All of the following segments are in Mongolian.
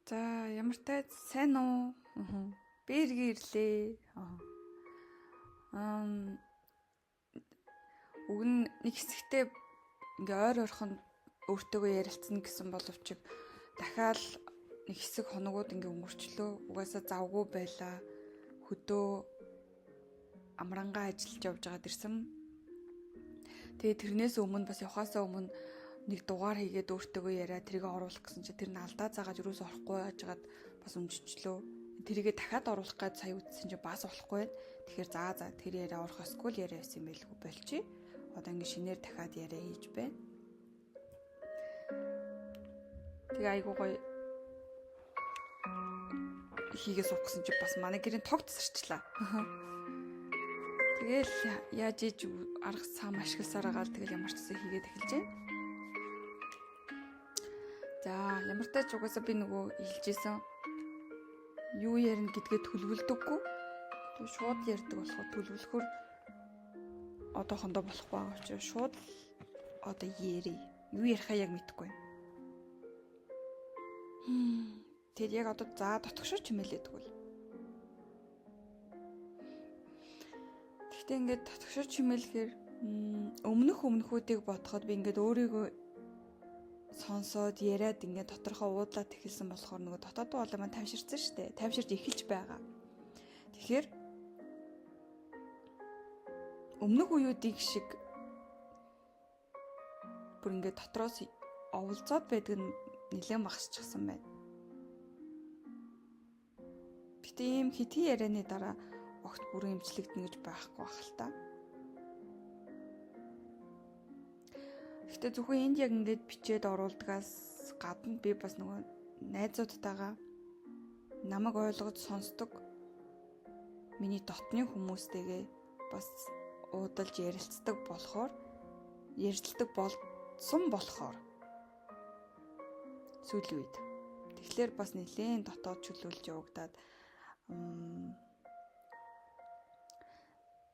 За ямар тай сайн уу? Би эргээ ирлээ. Уг нь нэг хэсэгтээ ингээ ойр ойрхон өөртөөгөө ярилцсан гэсэн боловч дахиад нэг хэсэг хоногуд ингээ өнгөрчлөө. Угаасаа завгүй байлаа. Хөдөө амрангаа ажиллаж явж байгаад ирсэн. Тэгээ тэрнээс өмнө бас явхаасаа өмнө нэг дугаар хийгээд өөртөөгөө яриа тэрийг оруулах гэсэн чи тэр нь алдаа заагаад юусоо орохгүй байжгаад бас өмжичлөө. Тэрийгээ дахиад оруулах гэж сая үтсэн чи бас болохгүй байна. Тэгэхээр за тэр яриа орох ёсгүй л яриа байсан юм байлгүй болчих. Одоо ингэ шинээр дахиад яриа хийж байна. Тэгээ айгуу гоё хийгээ суух гэсэн чи бас манай гэрийн тог тасарчлаа. Тэгэл яаж иж арга сам ашигласаар байгаа л тэгэл ямар ч зүйл хийгээд эхэлж байна. За ямар тач угаасаа би нөгөө хэлжсэн юу ярина гэдгээ төлөвлөдөггүй. Тэг шууд ярьдаг болохоор төлөвлөхөр одоохондоо болохгүй байгаа учраас шууд одоо ярий. Юу ярихаа яг мэдэхгүй байна. Тэр яг одоо за дотгошоо чимээлээд тэгвэл. Гэхдээ ингээд дотгошоо чимээлэхээр өмнөхүүдийг бодоход би ингээд өөрийгөө сонсоод яриад ингээд доторхоо уудлаад эхэлсэн болохоор нөгөө дотоод дуу маань тайвширсан шүү дээ. Тайвширч эхэлж байгаа. Тэгэхээр өмнөх үеүүдийг шиг бүр ингээд дотроос оволцоод байдаг нь нэлээд багасчихсан байна. Гэтэ ийм хитий ярианы дараа огт бүрэн эмчлэгдэнэ гэж байхгүй бах л та. Гэтэ зөвхөн энд яг ингээд бичээд оруулдгаас гадна би бас нөгөө найзуудтайгаа намайг ойлгож сонсдог миний дотны хүмүүстэйгээ бас уудалж ярилцдаг болохоор ярилцдаг болсон болохоор сүүлийн үед. Тэгэхээр бас нэлээд дотоод чөлөөлж явагдаад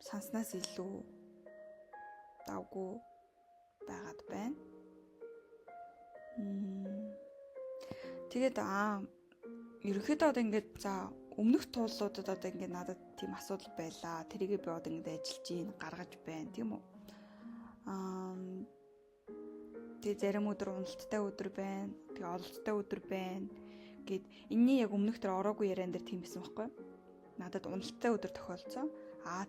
санснаас илүү давгүй байгаад байна. Тэгээд ерөнхийдөө одоо ингээд за өмнөх тууллуудад одоо ингээд надад тийм асуудал байлаа. Тэрийг би одоо ингээд ажиллаж гин гаргаж байна, тийм үү? Тэгээ зарим өдөр уналттай өдөр байна. Тэгээ ололттой өдөр байна гэд энэний яг өмнөх тэр ороогүй яриан дээр тийм байсан байхгүй. Надад уналттай өдөр тохиолдсон.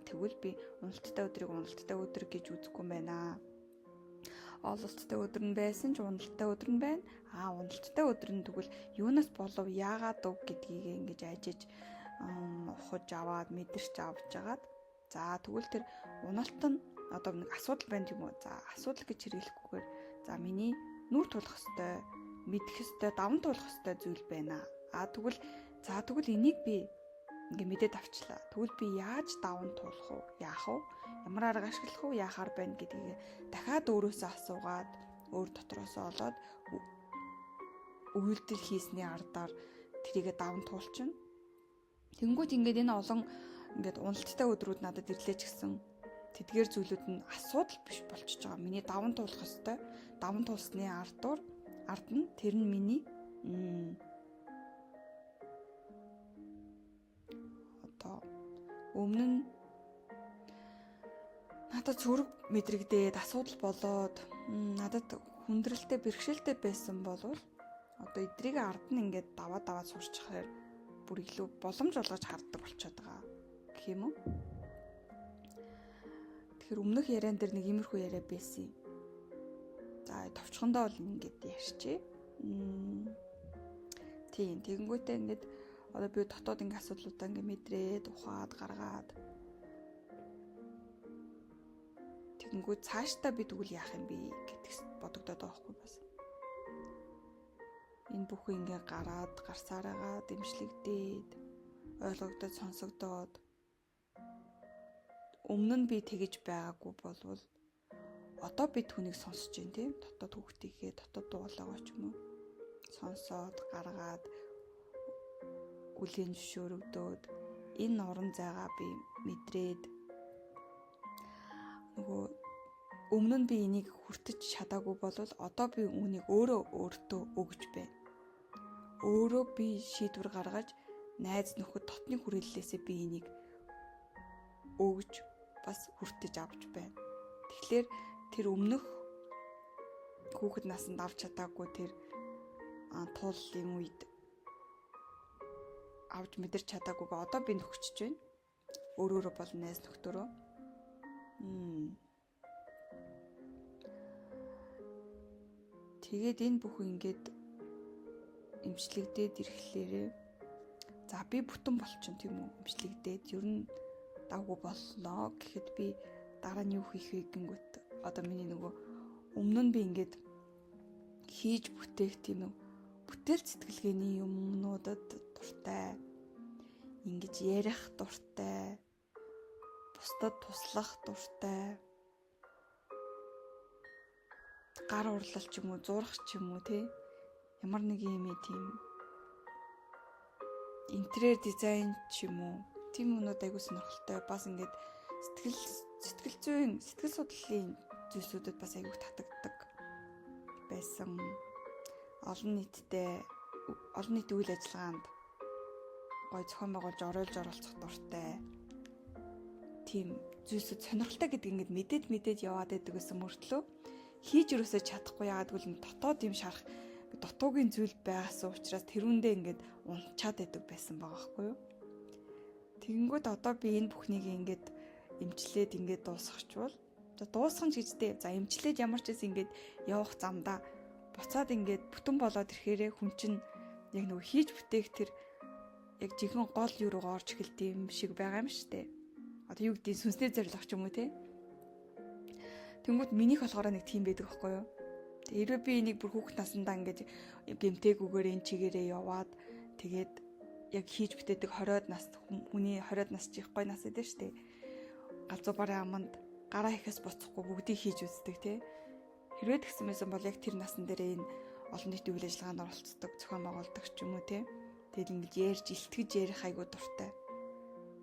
Тэгвэл би уналттай өдрийг уналттай өдөр гэж үзэхгүй юм байна. Ололттой өдөр нь байсан ч уналттай өдөр нь байна. Уналттай өдөр нь тэгвэл юунаас болов, яагаад уг гэдгийг ингэж ажиж ухаж аваад мэдэрч авч жагаад. За тэгвэл тэр уналт нь одоо нэг асуудал байна тийм үү? За асуудал гэж хэрэглэхгүйгээр за миний нүүр тулах ёстой, мэдэх ёстой, даван туулах ёстой зүйл байна. Тэгвэл за тэгвэл энийг би ингээ мэдээд авчлаа. Тэгвэл би яаж даван туулах уу? Яах вэ? Ямар арга ашиглах уу? Яахаар байна гэдгийг дахиад өөрөөсөө асуугаад, өөр дотроосоо олоод үйлдэл хийсний ардаар тэрийгэ даван туулчихна. Тэнгүүд ингээд энэ олон ингээд уналттай өдрүүд надад ирлээ ч гэсэн тэдгээр зүйлүүд нь асуудал биш болчихж байгаа. Миний даван туулах ёстой. Даван туулсны ард нь тэр нь миний одоо өмнө нь надад зүрх мэдрэгдээд асуудал болоод надад хүндрэлтэй бэрхшээлтэй байсан болвол одоо эдрийг ард нь ингээд даваа сурчхаар бүр илүү боломж олгож харддаг болчиход байгаа гэх юм уу? Тэгэхээр өмнөх яриан дээр нэг иймэрхүү яриа байсан юм. За товчхондоо бол ингээд ярьчих. Тийм тэгэнгүүтээ ингээд одоо би дотоод ингээд асуудлуудаа ингээд мэдрээд ухаад гаргаад тэгэнгүүт цаашдаа би тэгвэл яах юм бэ гэдэгс бодогдоод байгаа байхгүй бас. Энэ бүхэн ингээд гараад гарсаараагаа дэмжлэгдээд ойлгогдоод сонсогдоод өмнө нь би тэгэж байгаагүй болвол одоо би түүнийг сонсож байна тийм дотоод хүүхдийнхээ дотоод дуулаагаа ч юм уу сонсоод гаргаад хүлээн зөвшөөрөгдөөд энэ уран зайгаа би мэдрээд нөгөө өмнө нь би энийг хүртэж чадаагүй болвол одоо би үүнийг өөрөө өөртөө өгж байна. Өөрөө би шийдвэр гаргаж найз нөхөд дотны хүрээллээсээ би энийг өгж бас хүртэж авч байна. Тэгэхээр тэр өмнөх хүүхэд насанд авч чадаагүй тэр тууллын үед авч мэдэрч чадаагүйгээ одоо би нөхчөж байна. Өөрөөрөө бол найз нөхдөөрөө. Тэгээд энэ бүхэн ингээд эмчлэгдээд ирэхлээрээ за би бүтэн болчихно тийм үү? Эмчлэгдээд ер нь давгүй боллоо гэхэд би дараа нь юу хийх вэ гингүүт одоо миний нөгөө өмнө нь би ингээд хийж бүтээх тийм үү? Бүтээл сэтгэлгээний юмнуудад дуртай, ингэж ярих дуртай, бусдад туслах дуртай, гар урлал ч юм уу, зурах ч юм уу, тий, ямар нэг юм тийм интерьер дизайн ч юм уу, тийм юмнууд айгуу сонирхолтой. Бас ингээд сэтгэл зүйн, сэтгэл судлалын зүйлсүүдэд бас айгуу татагддаг байсан. Олон нийттэй, олон нийт үйл ажиллагаанд гой зохион байгуулж оройлж оролцох дуртай. Тийм зүйлсүүд сонирхолтой гэдэг ингээд мэдээд яваад байдаг гэсэн мөртлөө хийж өрөөсөө чадахгүй. Яагаад гэвэл дотоод юм шарах дутуугийн зүйл байгасан учраас тэрүүндээ ингээд унчаад байдаг байсан байгаа байхгүй юу. Тэгэнгүүт одоо би энэ бүхнийг ингээд эмчлээд ингээд дуусгachвал за дуусгах нь ч гэжтэй. За эмчлээд ямар ч гэсэн ингээд явах замдаа буцаад ингээд бүтэн болоод ирэхээрээ хүн чинь яг нөгөө хийж бүтээх тэр яг жинхэнэ гол юу руугаа орж эхэлдэг юм шиг байгаа юм штэ. Одоо юу гэдгийг сүнсний зорилго ч юм уу те. Тэнгүүт минийх болохоор нэг тийм байдаг байхгүй юу. Хэрвээ би энийг бүр хүүхэд насндаа ингээд гэмтээгүйгээр энэ чигээрээ яваад тэгээд яг хийж бүтээдэг 20-од нас хүний 20-од нас чих гой нас эдэн штэ. Галзуу барын аманд гараа ихэс буцахгүй бүгдийг хийж үздэг те. Хэрвээ тэгсэн байсан бол яг тэр насан дээр энэ олон нийтийн үйл ажиллагаанд оролцдог, зохион байгуулдаг ч юм уу те. Тэгэл ингэж ярьж, илтгэж ярих айгуу дуртай.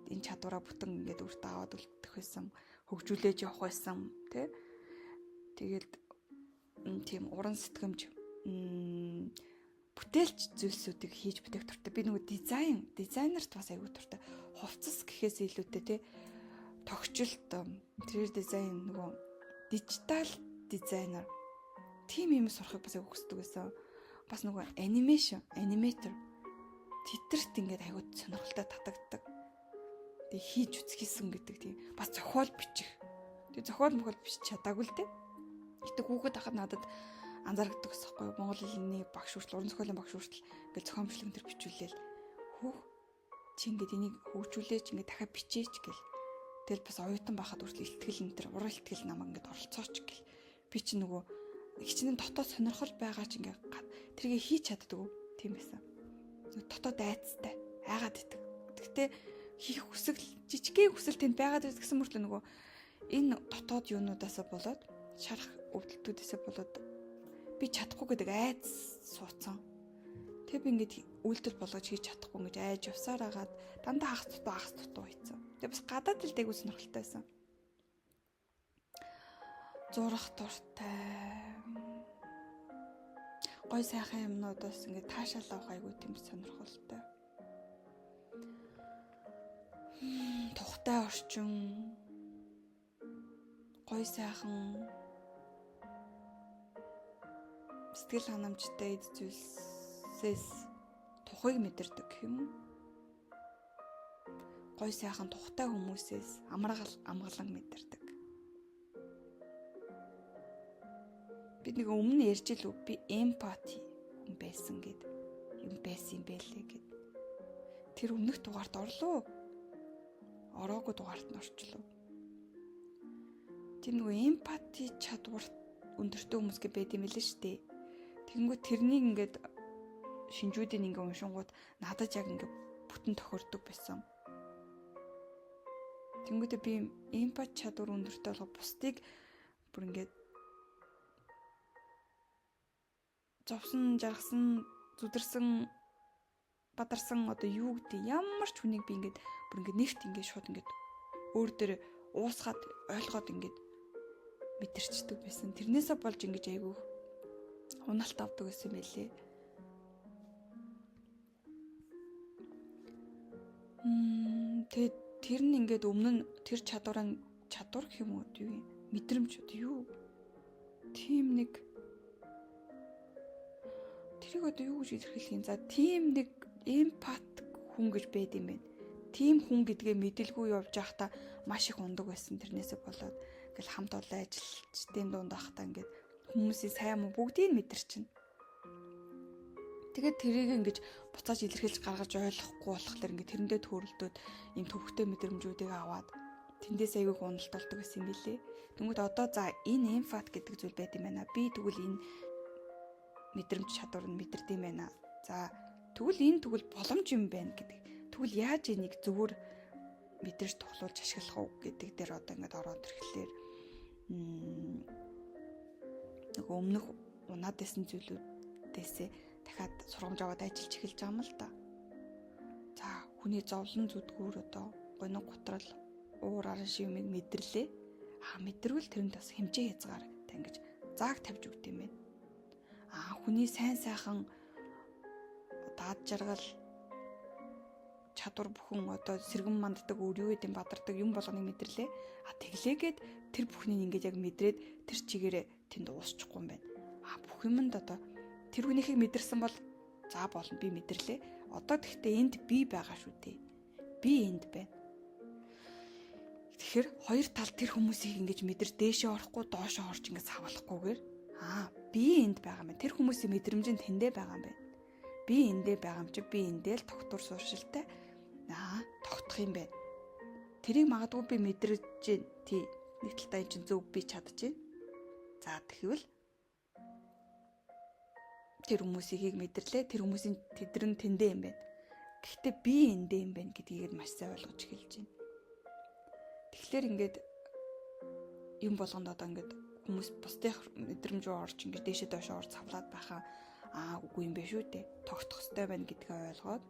Энэ чадвараа бүтэн ингээд өөртөө аваад үлдэх байсан, хөгжүүлээж явах байсан те. Тэгээд тийм уран сэтгэмж бүтээлч зүйлсүүдийг хийж бүтээх дуртай. Би нөгөө дизайнерт бас айгуу дуртай. Хувцас гэхээс илүүтэй те тогтчлт, интерьер дизайн, нөгөө дижитал дизайнер тийм юм сурахыг бас айгуу хүсдэг байсан. Бас нөгөө анимашн, аниматор тэдэрт ингээд айгуу сонирхолтой татагддаг. Тэг хийж үзхийсэн гэдэг тийм бас зохиол бичих. Тэг зохиол мохиол бичиж чадаагүй л дээ. Гэтэ хүүхэд ахад надад анзаардаг гэсэн юу? Монгол хэлний багш хүртэл, уран зохиолын багш хүртэл ингээд зохион бичлэг төр бичүүлээл хүүх чи ингээд энийг хөгжүүлээч, ингээд дахиад бичээч гэл. Тэгэл бас оюутан байхад хүртэл ихтгэл энэ төр уран ихтгэл намайг ингээд оролцооч гэл. Би чи нөгөө хичнээн дотоод сонирхол байгаа ч ингээд тэргээ хийж чаддгүй тийм байсан. Дотоод айцтай айгаад идэг. Тэгтээ хийх хүсэл, жижигхэн хүсэл тэнд байгаад байсан мөртлөө нөгөө энэ дотоод юунуудаасаа болоод шарах өвдөлтүүдээсээ болоод би чадахгүй гэдэг айц суудсан. Тэг би ингээд үйлдэл болгож хийж чадахгүй ингэж айж явсаар агаад дандаа хагас дутуу хийцэн. Тэг бас гадаад хэлд айгуу сонирхолтой байсан. Зурах дуртай. Гой сайхан юмнуудаас ингээд таашаал авах айгуу тийм сонирхолтой. Тухтай орчин, гой сайхан сэтгэл ханамжтай эд зүйлсээс тухыг мэдэрдэг гэх юм уу? Гой сайхан тухтай хүмүүсээс амрал амгалан мэдэрдэг. Би нэг өмнө ярьж илүү би эмпати хүн байсан гэд юм байсан юм бэлээ гэд. Тэр өмнөх дугаарт орлоо. Ороогүй дугаарт нь орчлоо. Тэр нөгөө эмпати чадвар өндөртэй хүмүүс гэ байд юм лээ шүү дээ. Тэгэнгүүт тэрнийг ингээд шинжүүдийг ингээ уншингууд надад яг ингээ бүтэн тохирдог байсан. Тэнгүүтээ би эмпат чадвар өндөртэй болох бусдыг бүр ингээд зовсон, жаргасан, зүдэрсэн, бадарсан одоо юу гэдэг ямар ч хүнийг би ингээд бүр ингээд нэвт ингээд шууд ингээд өөр дээр уусгаад ойлгоод ингээд мэдэрчдэг байсан. Тэрнээсээ болж ингэж айгүй уналт авдаг байсан байлээ. Тэгээд тэр нь ингээд өмнө нь тэр чадвараа чадвар гэх юм уу юу юм мэдрэмж одоо юу тийм нэг тэрийг одоо юу гэж илэрхийлэх юм. За тийм нэг эмпат хүн гэж байд юм байна. Тийм хүн гэдгээ мэдэлгүй явж байхдаа маш их ундаг байсан тэрнээсээ болоод ингээл хамт олон ажилчдын дунд байхдаа ингээд хүмүүсийн сайн муу бүгдийг мэдэрчин. Тэгээд тэрийг ингэж буцааж илэрхийлж гаргаж ойлгохгүй болохоор ингээд тэрэндээ төөрөлдөөд ийм төвхтэй мэдрэмжүүдийг аваад тэндээс айгүйх уналт болдог гэсэн юм билээ. Тэнгүүд одоо за энэ эмфат гэдэг зүйл байт юм байна. Би тэгвэл энэ мэдрэмж чадвар нь мэдэрд юм байна. За тэгвэл энэ тэгвэл боломж юм байна гэдэг. Тэгвэл яаж энийг зөвөр мэдэрч тоглуулж ашиглах уу гэдэг дээр одоо ингээд ороод ирэхлээр нөгөө өмнөх унаад байсан зүйлүүдээсээ дахиад сургамж аваад ажиллаж эхэлж байгаа юм л да. За хүний зовлон зүдгүүр одоо гоног гутрал уур арын шиг юмыг мэдэрлээ. А мэдэрвэл тэрэнд бас хэмжээ хязгаар та ингэж зааг тавьж өгд юм байна. А хүний сайн сайхан даад жаргал чадвар бүхэн одоо сэргэн манддаг өөр юу гэдэм бадардаг юм болгоныг мэдэрлээ. А тэглээгээд тэр бүхнийг ингэж яг мэдрээд тэр чигээрээ тэнд уусчихгүй юм байна. А бүх юмд одоо тэр хүнийхийг мэдэрсэн бол за болно би мэдэрлээ. Одоо тэгтээ энд би байгаа шүү дээ. Би энд байна. Тэгэхээр хоёр тал тэр хүмүүсийг ингэж мэдэр дээшээ орохгүй доошоо орж ингэж савлахгүйгээр аа би энд байгаа юм. Тэр хүмүүсийн мэдрэмж нь тэндээ байгаа юм байна. Би эндээ байгаа юм чи би эндээ л тогтвор сууршилтай аа тогтох юм байна. Тэрийг магадгүй би мэдрэж гин тий нэг талдаа эн чинь зөв би чадчихээн. За тэгвэл тэр хүмүүсийг мэдэрлээ. Тэр хүмүүсийн тэдэр нь тэндээ юм байна. Гэхдээ би эндээ юм байна гэдгийг маш сайн ойлгож эхэлж байна. Тэгэхээр ингээд юм болгонд одоо ингээд хүмүүс бусдын мэдрэмж рүү орж ингээд дээшээ доошоо орж савлаад байхаа аа үгүй юм байна шүү дээ. Тогтох ёстой байна гэдгээ ойлгоод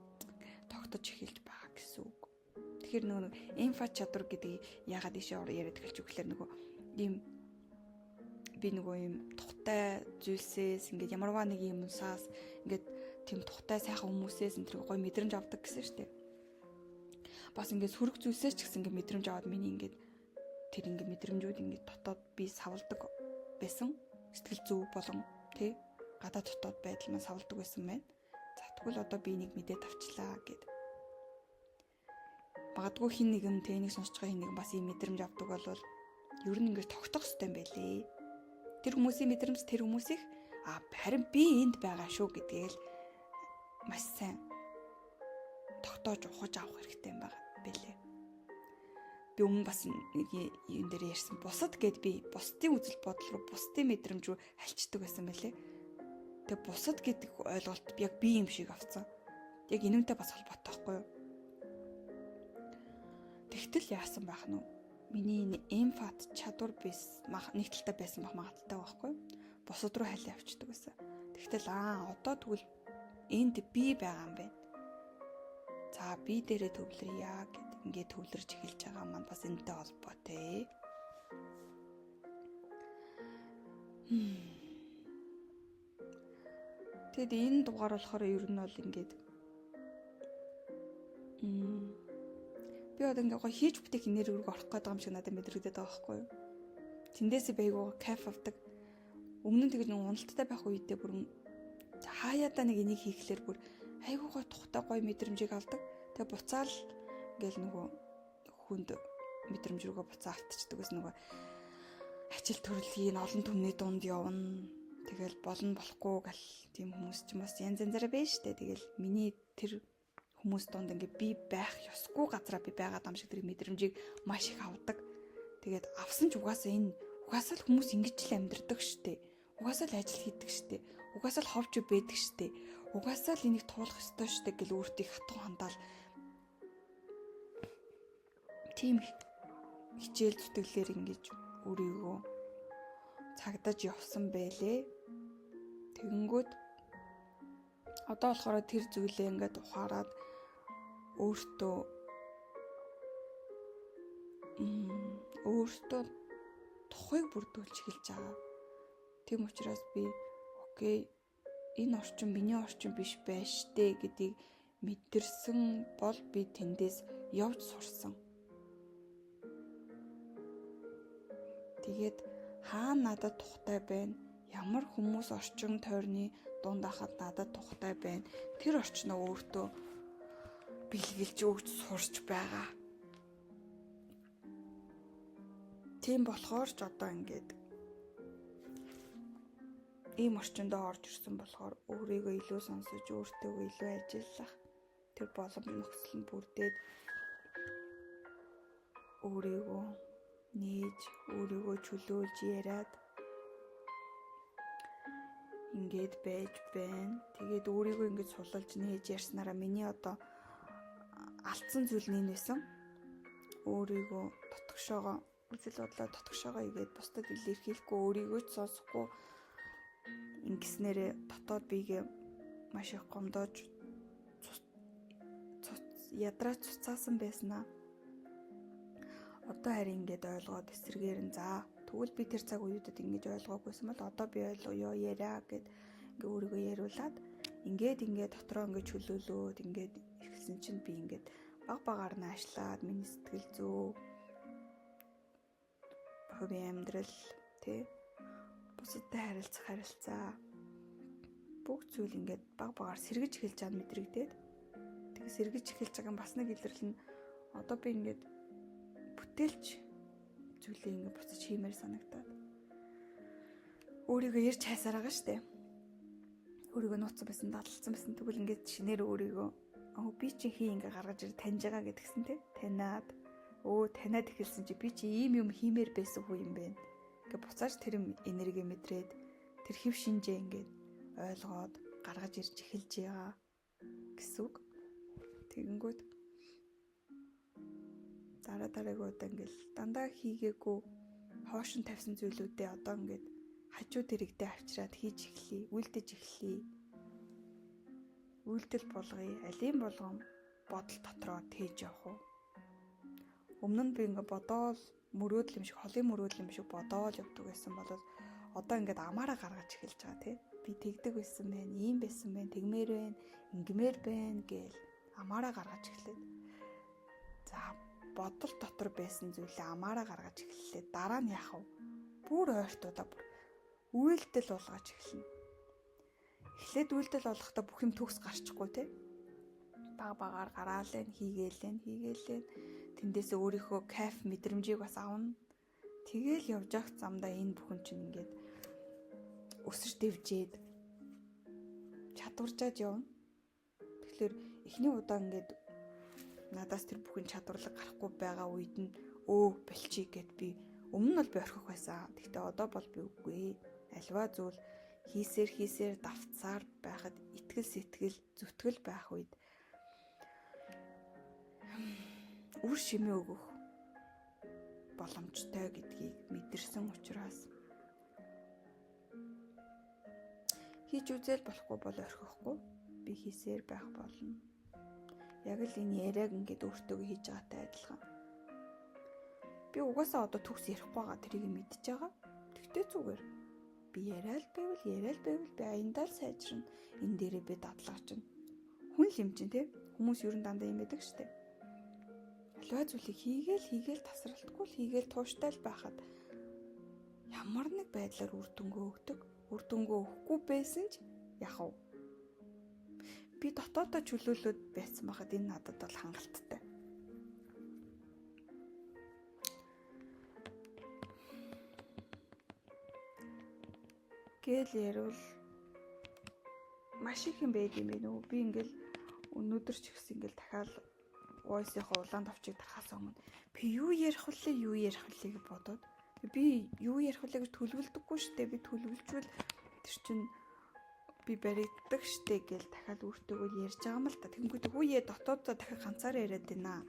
тогтож эхэлж байгаа гэсэн үг. Тэгэхээр нөгөө эмфат чадвар гэдгийг яагаад ийшээ яриад эхэлж өгөхлөөр нөгөө ийм би нөгөө ийм тухтай зүйлсээс ингээд ямарваа нэг юм усаас ингээд тийм тухтай сайхан хүмүүсээс энэ тэр гоё мэдрэмж авдаг гэсэн шүү дээ. Бас ингээд сөрөг зүйлсээс ч гэсэн ингээд мэдрэмж аваад миний ингээд тэр ингээд мэдрэмжүүд ингээд дотоод би савладаг байсан. Сэтгэл зүй болон тий гадаа дотоод байдал маань савладаг байсан байна. За тэгвэл одоо би энийг мэдээд авчлаа гэд. Магадгүй хин нэгэн тэ энийг сонсож байгаа хин нэгэн бас ийм мэдрэмж авдаг болвол ер нь ингээд тогтох хэрэгтэй юм байлээ. Тэр хүмүүсийн мэдрэмж тэр хүмүүсих а харин би энд байгаа шүү гэдгээл маш сайн тогтоож ухаж авах хэрэгтэй юм байгаа бэлээ. Би өмнө бас нэг юм дээр ярьсан. Бусад гэд би бусдын үзэл бодол руу, бусдын мэдрэмж рүү хальчдаг байсан байлээ. Тэгээ бусад гэдэг ойлголт яг би юм шиг авцсан. Яг энүүнтэй бас холбоотой байхгүй юу? Тэгтэл яасан байх нь вэ? Миний энэ эмфат чадвар бис нэг талтай байсан байх магадaltaй байхгүй юу? Бусад руу хайлаа явчихдаг байсан. Тэгтэл аа одоо тэгвэл энд би байгаа юм байна. За би дээрээ төвлөрье гэд ингээд төвлөрч эхэлж байгаа маань бас энэтэй холбоотой. Тэгэд энэ дугаар болохоор ер нь бол ингээд би одоо ингээ гоё хийж бүтээх нэр өргө орох гээд байгаа юм шиг надад мэдрэгдээд байгаа байхгүй юу? Тэндээсээ байгуу кайф авдаг. Өмнө нь тэгж нэг уналттай байх үедээ бүр хаяадаа нэг энийг хийхлээр бүр айгуу гоё тухтай гоё мэдрэмжийг авдаг. Тэгээ буцаал ингээл нөгөө хүнд мэдрэмж рүүгээ буцаа автчихдаг гэсэн нөгөө ажил төрөлхийн олон түмний дунд явна. Тэгэл болно болохгүй гал тийм хүмүүс ч бас янз янзаараа байна штэ. Тэгэл миний тэр хүмүүс дунд ингээ би байх ёсгүй газараа би байгаад юм шиг тэр мэдрэмжийг маш их авдаг. Тэгээд авсан ч угаасаа энэ угаасаа л хүмүүс ингэж л амьдрдаг штэ. Угаасаа л ажил хийдэг штэ. Угаасаа л ховж байдаг штэ. Угаасаа л энийг туулах ёстой штэ гэл өөртөө хатуу хандаал тийм хичээл зүтгэлээр ингэж өөрийгөө цагдаж явсан байлээ. Тэгэнгүүт одоо болохоор тэр зүйлээ ингээд ухаарад өөртөө өөртөө тухыг бүрдүүлж эхэлж байгаа. Тийм учраас би окей энэ орчин миний орчин биш байж штэ гэдгийг мэдэрсэн бол би тэндээс явж сурсан. Тэгээд хаана надад тухтай байна? Ямар хүмүүс орчин тойрны дунд ахад надад тухтай байна? Тэр орчноо өөртөө бэлгэлж өгч сурч байгаа. Тийм болохоор ч одоо ингээд ийм орчиндөө орж ирсэн болохоор өөрийгөө илүү сонсож, өөртөө илүү ажиллах тэр боломж нөхцөл нь бүрдээд өөрийгөө нээж, өөрийгөө чөлөөлж яриад ингээд байж байна. Тэгээд өөрийгөө ингэж сулалж нээж ярьснараа миний одоо алдсан зүйл нь энэ байсан. Өөрийгөө дотгошоогоо үзэл бодлоо дотгошоогоо игээд бусдад илэрхийлэхгүй, өөрийгөө ч сонсохгүй ингэснээрээ дотоод биегээ маш их гомдоож ядраа цуцаасан байснаа. Одоо харин ингээд ойлгоод эсрэгээр нь за тэгвэл би тэр цаг үеүүдэд ингэж ойлгоогүйсэн бол одоо би ойлгоё яриа гэд ингээ өөрийгөө яриулаад ингээд ингээд дотроо ингээд чөлөөлөөд ингээд эхэлсэн чинь би ингээд баг багаар наашлаад миний сэтгэл зүй, хувийн амьдрал тий бусадтай харилцах харилцаа бүх зүйл ингээд баг багаар сэргэж эхэлж байгаа мэдрэгдээд тэгээ сэргэж эхэлж байгаа нь бас нэг илэрлэл нь одоо би ингээд бүтээлч зүйлээ ингээд буцаж хиймээр санагдаад өөрийгөө ирж хайсаар байгаа штэ. Өөрийгөө нууцсан байсан, дадлалцсан байсан. Тэгвэл ингээд шинээр өөрийгөө би чи хий ингээ гаргаж ир таньж байгаа гэдгсэн те. Таниад өө таниад эхэлсэн чи би чи ийм юм хиймээр байсан хүү юм бэ. Ингээ буцааж тэр энерги мэдрээд тэр хэв шинжээ ингээд ойлгоод гаргаж ирж эхэлж байгаа гэсэн үг. Тэгэнгүүт дараа дараагийн удаа ингээл дандаа хийгээгүй хоошин тавьсан зүйлүүдээ одоо ингээд хажуу дэрэгдээ авчираад хийж эхлэе, үйлдэж эхлэе. Үйлдэл болгоё, алийн болгон бодол дотроо тээж явах уу. Өмнө нь би ингээ бодоол мөрөөдөл юм шиг, холын мөрөөдөл юм шиг бодоол явдаг байсан бол одоо ингээд амаараа гаргаж эхэлж байгаа тий. Би тэгдэг байсан байна, ийм байсан байна, тэгмээр байна, ингэмээр байна гээл амаараа гаргаж эхлээд. За бодол дотор байсан зүйлээ амаараа гаргаж эхэллээ. Дараа нь яах вэ? Бүр ойртуудаа бүр үйлдэл болгож эхэлнэ. Эхлээд үйлдэл болгохдоо бүх юм төгс гарчихгүй те. Баг багаар гараалэн хийгээлэн хийгээлэн тэндээс өөрийнхөө кайф мэдрэмжийг бас авна. Тэгээл явж явах замдаа энэ бүхэн чинь ингээд өсөж дэвжээд чадваржаад явна. Тэгэхээр эхний удаа ингээд надаас тэр бүхэн чадварлаг гарахгүй байгаа үед нь өө болчих гэд би өмнө нь бол би орхих байсан. Гэхдээ одоо бол би үгүй. Альва зүйл хийсээр хийсээр давтсаар байхад итгэл сэтгэл зүтгэл байх үед үр шимээ өгөх боломжтой гэдгийг мэдэрсэн учраас хийж үзэл болохгүй бол орхихгүй би хийсээр байх болно. Яг л энэ яриаг ингээд өөртөө хийж байгаатай адилхан. Би угаасаа одоо төгс ярихгүй байгаа тэрийг мэдж байгаа. Тэгтээ зүгээр би яриад байвал яриад байвал би аяндаа л сайжирна. Энэ дээрээ би дадлагч. Хүн л юм чинь те. Хүмүүс ер нь дандаа юм байдаг штэ. Аливаа зүйлийг хийгээл хийгээл тасралтгүй л хийгээл тууштай л байхад ямар нэг байдлаар үр дүнгөө өгдөг. Үр дүнгөө өгөхгүй байсан ч яах вэ? Би дотоодоо чөлөөлөөд байсан байхад энэ надад бол хангалттай. Гээл ярил маш их юм байд юм бэ нөө. Би ингээл өнөөдөр ч гэсэн ингээл дахиад voice-ийнхаа улаан товчийг дарахаас өмнө би юу ярих вүлээ, юу ярих вүлээ гэж бодоод би юу ярих вүлээ гэж төлөвлөдөггүй штэ. Би төлөвлөжвэл тэр чинь би баригддаг штэ гэл дахиад өөртөөгөө ярьж байгаа юм л та. Тэнгүүд хүүе дотоодоо дахиад ганцаараа яриад байна.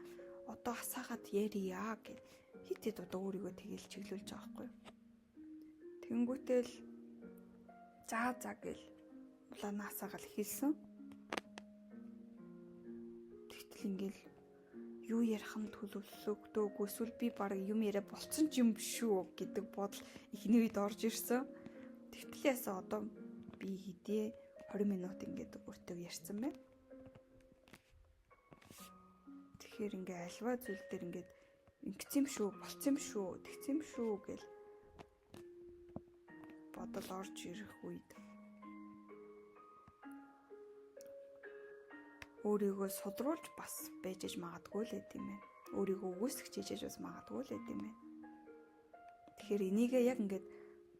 Одоо асаагаад ярья гэд хит хит одоо өөрийгөө тэгэл чиглүүлж байгаа байхгүй юу. Тэнгүүтэл за за гэл улаанаа асаагаал хэлсэн. Тэгтэл ингээл юу ярих нь төлөвлөгдөөгүй эсвэл би баг юм яриа болцсон ч юм шүү гэдэг бодол эхний үед орж ирсэн. Тэгтэл яасан одоо би хэдий 20 минут ингээд өөртөө ярьсан байна. Тэгэхээр ингээ альва зүйл дээр ингээд ингэсэн юм шүү, болцсон юм шүү, тэгсэн юм шүү гэл бодол орж ирэх үед өөрийгөө сулруулж бас байж аж магадгүй л гэдэм юм. Өөрийгөө үгүйсгэж ижиж бас магадгүй л гэдэм юм. Тэгэхээр энийгээ яг ингээд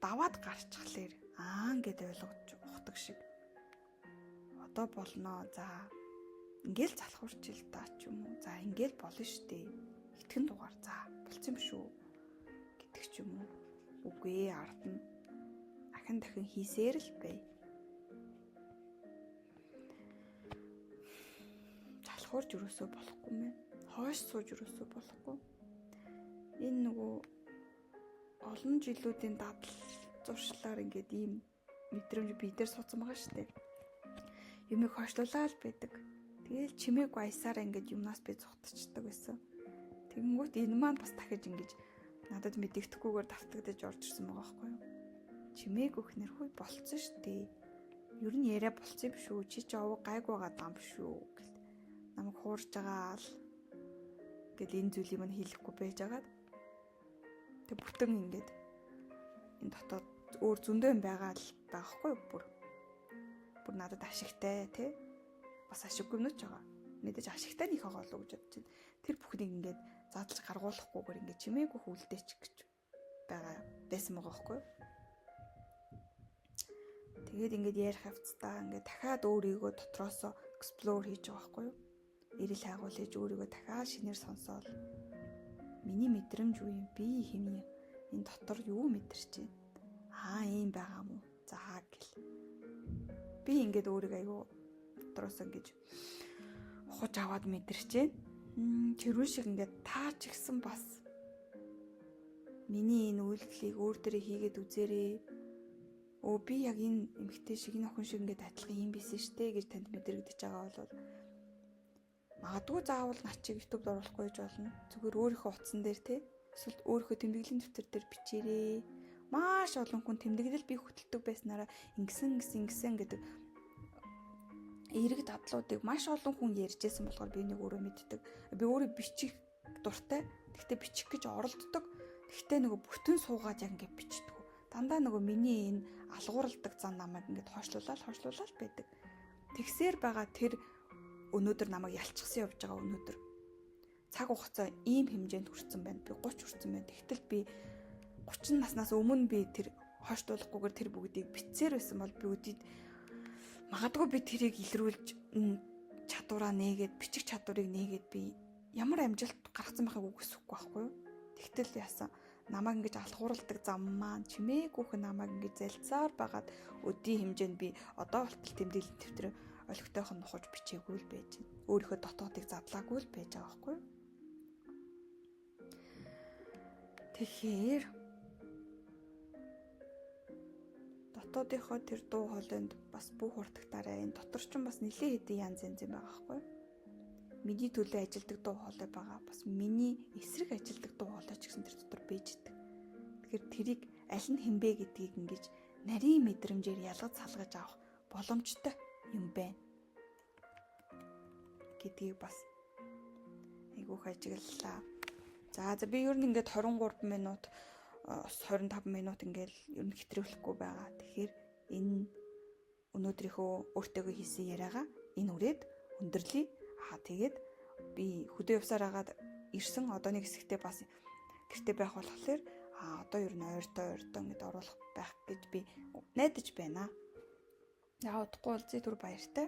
даваад гарчхалаар аа ингээд ойлгож ухдаг шиг. Одоо болноо. За ингээл залхуурч ил та ч юм уу. За ингээл болно штэ. Итгэн дугаар за болцсон юм шүү гэдэг ч юм уу. Үгүй ард нь ахин дахин хийсээр л бай. Залхуурч юусоо болохгүй мэн. Хойш сууж юусоо болохгүй. Энэ нөгөө олон жилүүдийн дадал зуршлаар ингээд ийм мэдрэмж би дээр суудсан байгаа штэ. Юмыг хойшлуулаад байдаг. Тэгээл чимээгүй аясаараа ингээд юмнаас би зугтчихдаг байсан. Тэгэнгүүт энэ маань бас дахиж ингэж надад мэдэгдэхгүйгээр давтагдаж орж ирсэн байгаа байхгүй юу? Чимээгүй хнэр хүй болцсон штэ. Ер нь яриа болцсон юм шүү. Чи ч овог гайгүй байгаа дам шүү гэл. Намайг хуурж байгаа л гэл энэ зүйлийг мань хэлэхгүй байжгаад. Тэг бүтэн ингээд энэ дотоод өөр зөндөө юм байгаа л байхгүй юу бүр. Бүр надад ашигтай тий. Бас ашиггүй юм ч байгаа. Мэдээж ашигтай нэг байгаа болов гэж бодож байна. Тэр бүхнийг ингээд задлж гаргуулахгүйгээр ингээд чимээгүй хүлдээч гэж байгаа байсан байгаа байхгүй юу? Тэгээд ингээд ярих явцдаа ингээд дахиад өөрийгөө дотроосоо explore хийж байгаа байхгүй юу? Эрэл хайгуул хийж өөрийгөө дахиад шинээр сонсоол. Миний мэдрэмж юу юм? Би хэм юм? Энэ дотор юу мэдэрч байна? Аа ийм байгаа мó? За гэл. Би ингээд өөрийгөө айгүй дотроос ингэж ухаж аваад мэдэрч байна. Тэрүүн шиг ингээд таа ч гэсэн бас миний энэ үйлдэлийг өөр дээрээ хийгээд үзээрэй. Өө би яг энэ эмэгтэй шиг энэ охин шиг ингээд адилхан юм бисэн штэ гэж танд мэдрэгдэж байгаа бол магадгүй заавал над чиг YouTube-д оруулахгүй гэж болно. Зүгээр өөрийнхөө утсан дээр те эсвэл өөрийнхөө тэмдэглэлийн дэвтэр дээр бичээрэй. Маш олон хүн тэмдэглэл би хөтэлдэг байснараа ингэсэн ингэсэн ингэсэн гэдэг эерэг дадлуудыг маш олон хүн ярьжсэн болохоор би нэг өөрөө мэддэг. Би өөрөө бичих дуртай. Тэгтээ бичих гэж оролддог. Тэгтээ нөгөө бүтэн суугаад яг ингэ бичдэг. Дандаа нөгөө миний энэ алгуурладаг зан намайг ингээд хойшлуулаад байдаг. Тэгсээр байгаа тэр өнөөдөр намайг ялчсан явж байгаа өнөөдөр цаг хугацаа ийм хэмжээнд хүрсэн байна. Би 30 хүрсэн байна. Тэгтэл би 30 наснаас өмнө би тэр хойшлуулахгүйгээр тэр бүгдийг битсээр байсан бол би үдид магадгүй би тэрийг илрүүлж чадвараа нээгээд бичих чадварыг нээгээд би ямар амжилт гаргацсан байхыг үгүйсэхгүй байхгүй юу? Тэгтэл яасан намайг ингэж алхуурладаг зам маань чимээгүйхэн намайг ингэж залцаар байгаад өдийн хэмжээнд би одоо болтол тэмдэглэлийн дэвтэр олигтойхон нухаж бичээгүй л байж байна. Өөрийнхөө дотоодыг задлаагүй л байж байгаа байхгүй юу? Тэгэхээр дотоодынхоо тэр дуу хоолойнд бас бүх хурдагтаарай. Энэ дотор ч бас нэлээд хэдэн янз янз юм байгаа байхгүй юу? Миний төлөө ажилдаг дуу хоолой байгаа. Бас миний эсрэг ажилдаг дуу хоолой ч гэсэн тэр дотор байж идэг. Тэгэхээр тэрийг аль нь хинбэ гэдгийг ингэж нарийн мэдрэмжээр ялгаж салгаж авах боломжтой юм байна гэдгийг бас айгүйх ажиглалаа. За би ер нь ингээд 23 минут 25 минут ингээл ер нь хэтрүүлэхгүй байгаа. Тэгэхээр энэ өнөөдрийнхөө өөртөөгөө хийсэн яриагаа энэ үрээд өндөрлөе. Тэгээд би хөдөө явсаар агаад ирсэн одоо нэг хэсэгтээ бас гэрте байх болохоор одоо ер нь ойртоо ингэж оруулах байх гэж би найдаж байна. За удахгүй уулзъя, түр баяртай.